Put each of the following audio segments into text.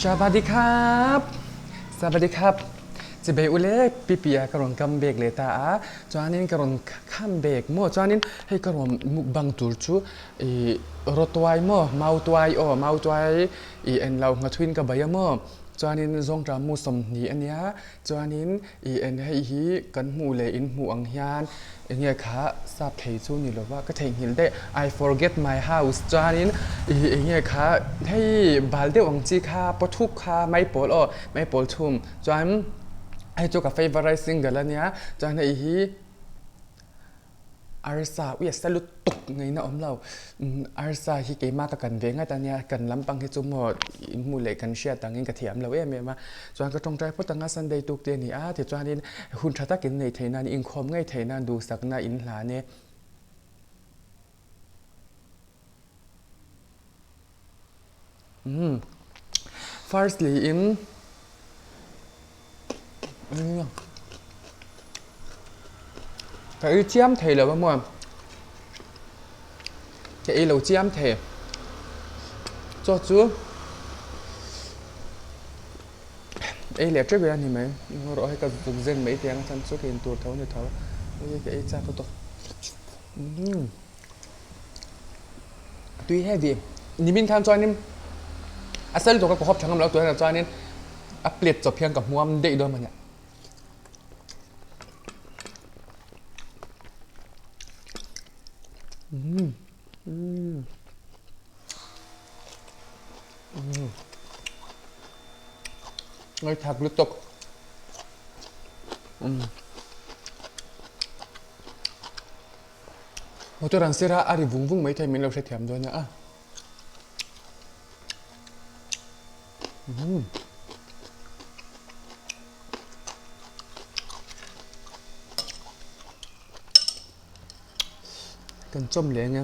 Shabadi khap Sabadi khap Chibei ule pipi ah ka rawn kam bek leh ta a, chuanin ka rawn kham bek maw, chuanin hei ka rawn mukbang tur chu ih rawtuai maw, mautuai aw, mautuai ih en lo nghathuin ka bai a maw, chuanin zawngṭah mu 20 a nia, chuanin ih en hei hi kan hmuh leh in hmuh ang hian enge kha sap thei chu ni lova ka theihnghilh daih, I forget my house chuanin ih enge kha hei bal deuh ang chi kha pawthuk kha maipawl aw maipawl chhum chuan hei chu ka favourite single a nia chuan hei hi Arsa ui a sa lutuk ngaihna awm lo arsa hi keimah ka kan ve ngat a nia kan lampang hi chu maw in hmuh leh kan hriat angin ka thiam lo em em a chuan ka tawngtai phawt anga Sunday tuk te a ni a tichuanin hun tha tak in neih theih nan inkhawm ngei theih nan duhsakna in hlan e. Firstly in ka ei chiam thei lo a maw ka ei lo chiam thei chaw chu ei leh teuh a ni mai rawh hei ka zuk zen mai teh ang a chhan chu ka intur tho a ni tho ka ei chak lutuk. Tui heavy nimin khan chuanin a sel tawk a ka hawp tha ngam lo tunah chuanin a plate chawp hian ka hmuam daih dawn mawni. Ngaithak lutuk. Motor an sir a, a ri vung vung mai thei min lo hrethiam dawn a. Kan chawm leh anga.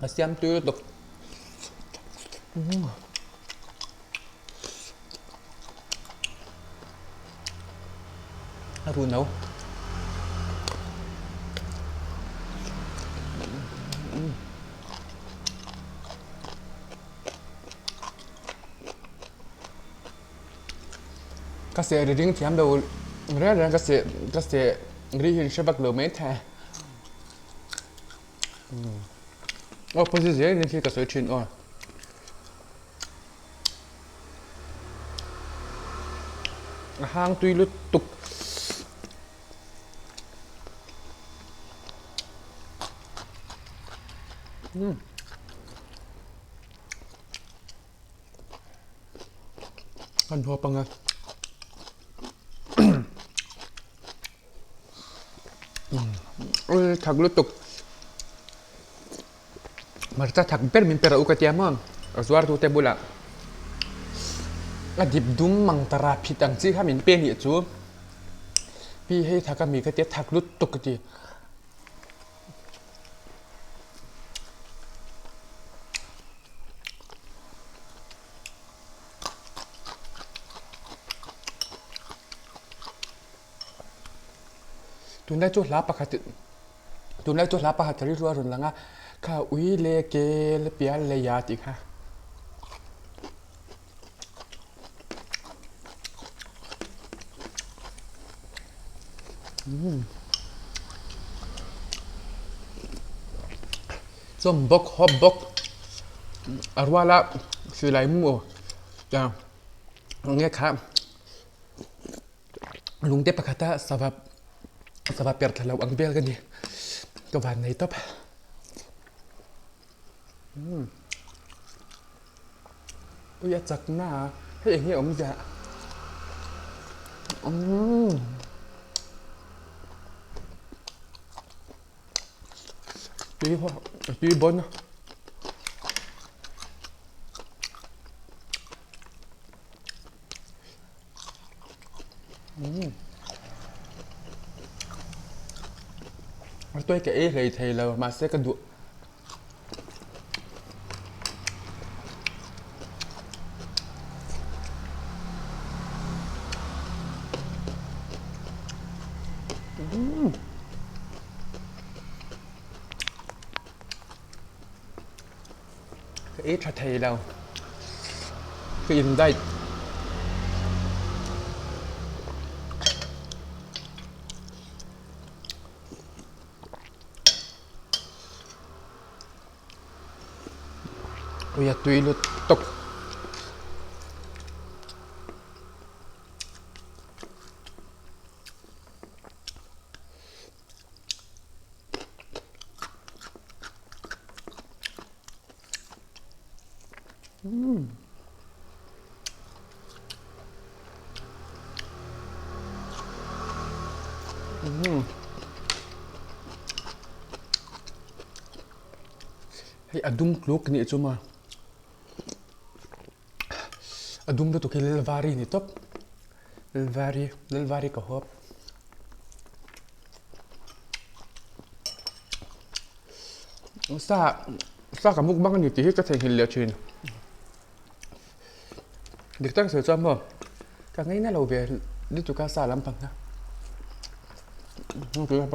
A siam tui lutuk. A ruh no. Ka seh ri ring thiam lo reng reng ka seh ka seh ri hi hre vak lo mai thei. Aw pawh zel in thil ka sawi thin aw. A hang tui lutuk. Kan huap anga. Thak lutuk. Hmarcha thak ber min pe rawh u ka tia maw a zuar tu te bulah a dip dum mang tara phit ang chi kha min pe nih chu pi hei thak ami ka tia thak lutuk ka ti. Tunlai chu hla pakhat Tunlai chu hla pakhat rilru a rawn lang a, kha ui le ke le pial le ya tih kha. Chawm bawk hawp bawk a ruala silai mu eng nge kha. Lungte pakhata sava sava per thla lo ang vel ka ni ka van nei tawp ui a chak na a hei eng nge awm zia umm tui tui bawn a. A tuai ka ei hlei thei lo mahse ka duh. Ka ei tha thei lo. Ka in diet. Ui a tui lutuk. Hei a dum tluk nih chu maw a dum lutuk hi Lalvari ni tawp Lalvari Lalvari ka hawp. Sa sa ka mukbang a ni tih hi ka theihnghilh leh thin. Dik tak sawi chuan maw ka ngaina lo ve lutuk a sa lampang kha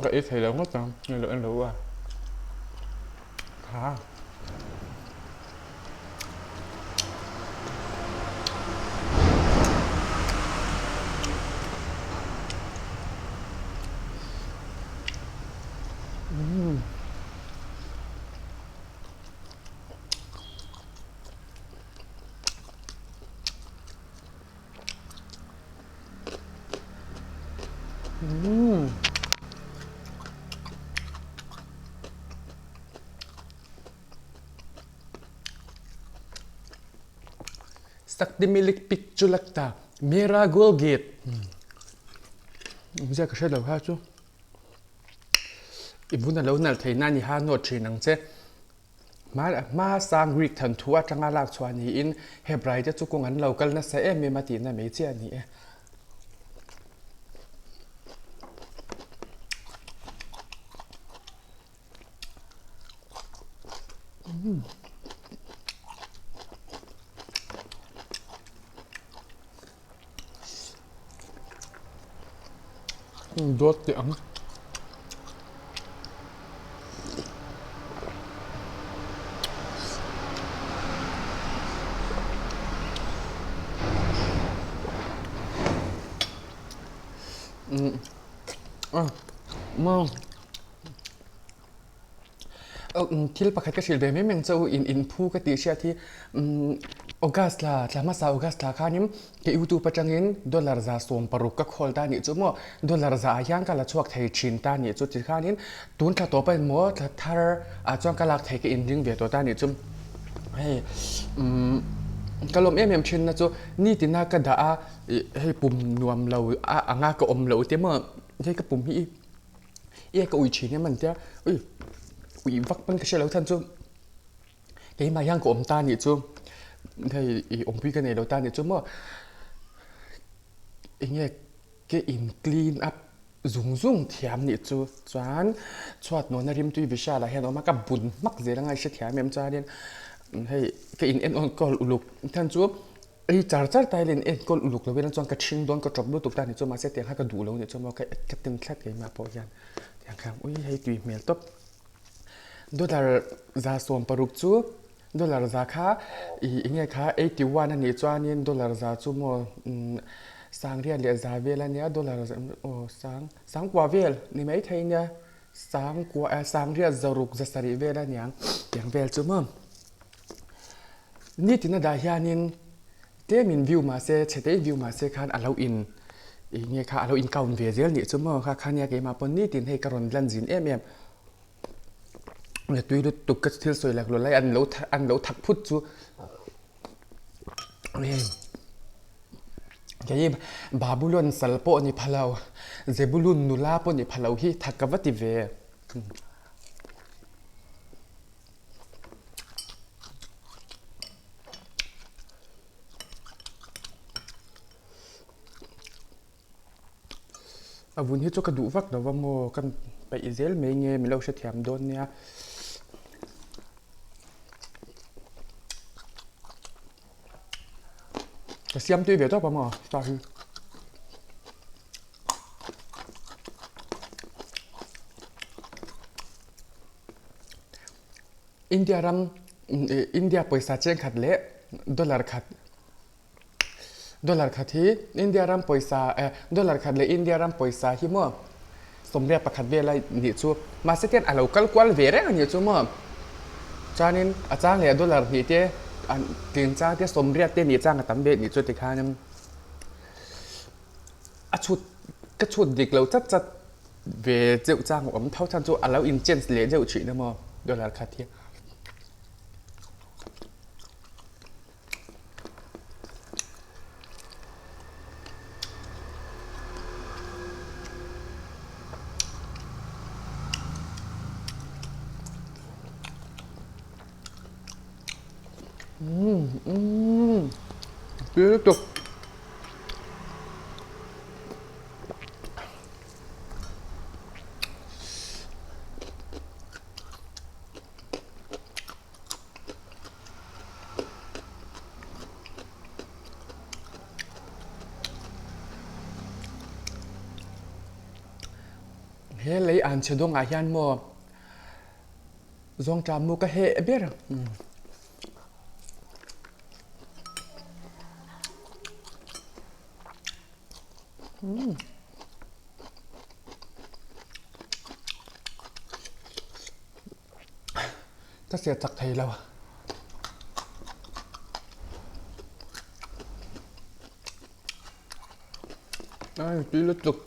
ka ei thei lo ngawt ang en lo en lo a ha. Sakdimilik Pikchulakta Mera Gulgit Awmzia ka hre lo kha chu i bun a lo nalh theih nan i ha nawt thin ang che. Hma sang Greek thanthu atanga lak chhuah niin Hebrai te chu kawng an lo kal nasa em em a tihna mai chiah a ni e. Dawt teh ang. Thil pakhat ka hrilh ve mai mai ang che u in in phu ka tih hriat hi August thla thla hmasa August thla khanin ka youtube atangin dollar 160 ka khawl ta anih chu maw dollar za ah hian ka la chhuak thei thin ta anih chu tikhanin tun thla tawp a emaw thla thar ah chuan ka lak thei ka inring ve tawh ta anih chu hei ka lawm em em thin na chu nitin a ka dah a ih hei pum nuam lo a anga ka awm loh te maw hei ka pum hi. E ka ui thin em an tia ui ui vak pawn ka hre lo chhan chu keimah hian ka awm ta anih chu hei ih awmpui ka nei lo ta anih chu maw enge ke in clean up zung zung thiam nih chu chuan chhuat nawhna rimtui vishal ah hian a awm a ka bun hmak zel anga i hrethiam em chuanin hei ka in en enkawl uluk chhan chu. Ei char char ta hian enkawl uluk lo ila chuan ka ṭhing dawn ka ṭawp lutuk ta anih chu mahse tiang kha ka duh lo anih chuan maw ka ka ten thlat keimah pawh hian tiang kha ui hei tui hmel tawp dollar 160 chu dollar za kha ih eng nge kha 81 anih chuanin dollar za chu maw umm sangriat leh za vel ania dollar aw sang sangkua vel ni maithei nia sangkua sangriat zaruk zasarih vel aniang tiang vel chu maw. Nitin a dah hianin tlemin view mah se chhe te in view mah se khan a lo in eng nge kha a lo in count ve zel nih chu maw kha kha nia keimah pawh nitin hei ka rawn lan zin em em tui lutuk ka thil sawi lak lo lai an lo an lo thak phut chu kei Babulon sal pawh ni pha lo Zebulun nula pawh ni pha lo hi thak ka va ti ve. A vun hi chu ka duh vak lo va maw ka peih zel mai nge min lo hrethiam dawn nia. Ka siam tui ve tawp a maw sa hi. India ram. India pawisa chengkhat leh dollar khat dollar khat hi India ram pawisa eh dollar khat leh India ram pawisa hi maw sawmriat pakhat vel a nih chu mahse tian a lo kal kual ve reng a nih chu maw chuanin a chang leh dollar hnih te an tling chang te sawmriat te nih chang a tam ve nih chu tikhanin a chhut ka chhut dik lo chat chat ve deuh chang a awm tho chhan chu a lo in change leh deuh thin a maw dollar khat hi. Tui lutuk. He lei an chhe dawngah hian maw zawngṭah mu ka heh ber. Ka siat chak thei lo. Ai tui lutuk.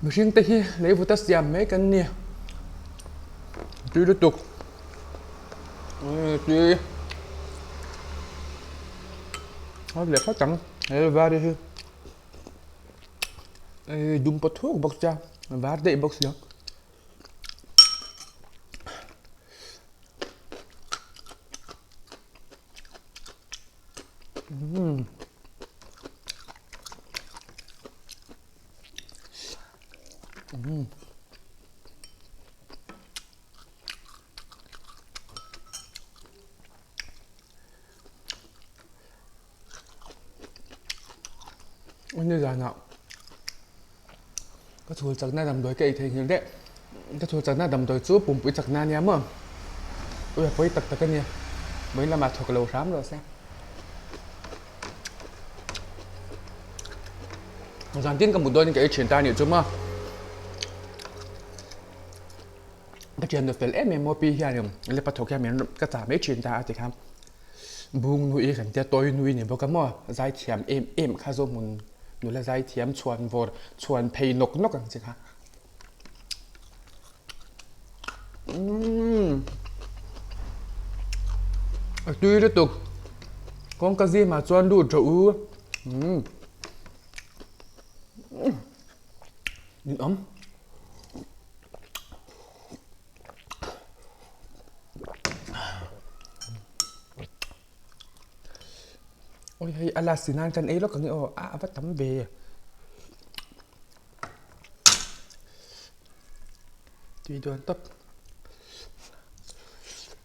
Mihring te hi lei vuta siam mai kan ni. Tui lutuk. Tui. A leh phawt ang he var hi hei dum paw thuk bawk sia a var daih bawk sia. Nizanah ka chhul chakna damdawi ka ei theihnghilh daih ka chhul chakna damdawi chu pumpui chakna ania maw ui a pawi tak tak ania vawiin lamah thawk lo hram rawh se zan tin ka mut dawnin ka ei thin ta anih chu maw. Ka thian nu fel em em maw pi hianin lepa thawk hian min ka chah mai thin ta a ti kha bung nui kan tia tawi nui ni bawk a maw zaithiam em em kha zawng hmun nula zaithiam chhuan vawr chhuan phei nawk nawk ang chi kha umm a tui lutuk kawngka zimah chuan lut rawh u umm ninawm. Oi hei a last nan kan ei lawk ang e aw a a va tam ve tui dawn tawp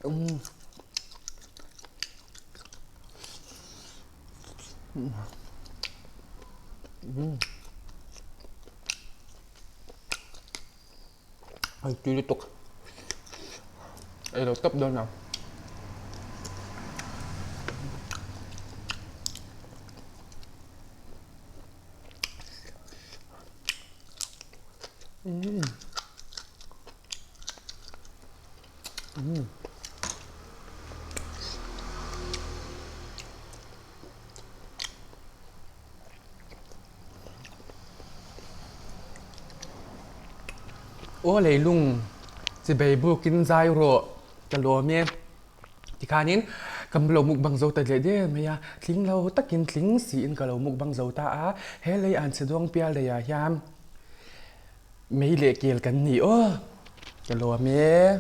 umm umm. Hei tui lutuk ei lo tawp dawn lo. Umm umm. Aw leilung chibei bukin zai rawh ka lawm e. Tikhanin ka lo mukbang zo ta leh der mai a, tling lo takin tling siin ka lo mukbang zo ta a, he lei an chhe duang pial lei ah hian mei leh kel kan ni aw ka lawm e.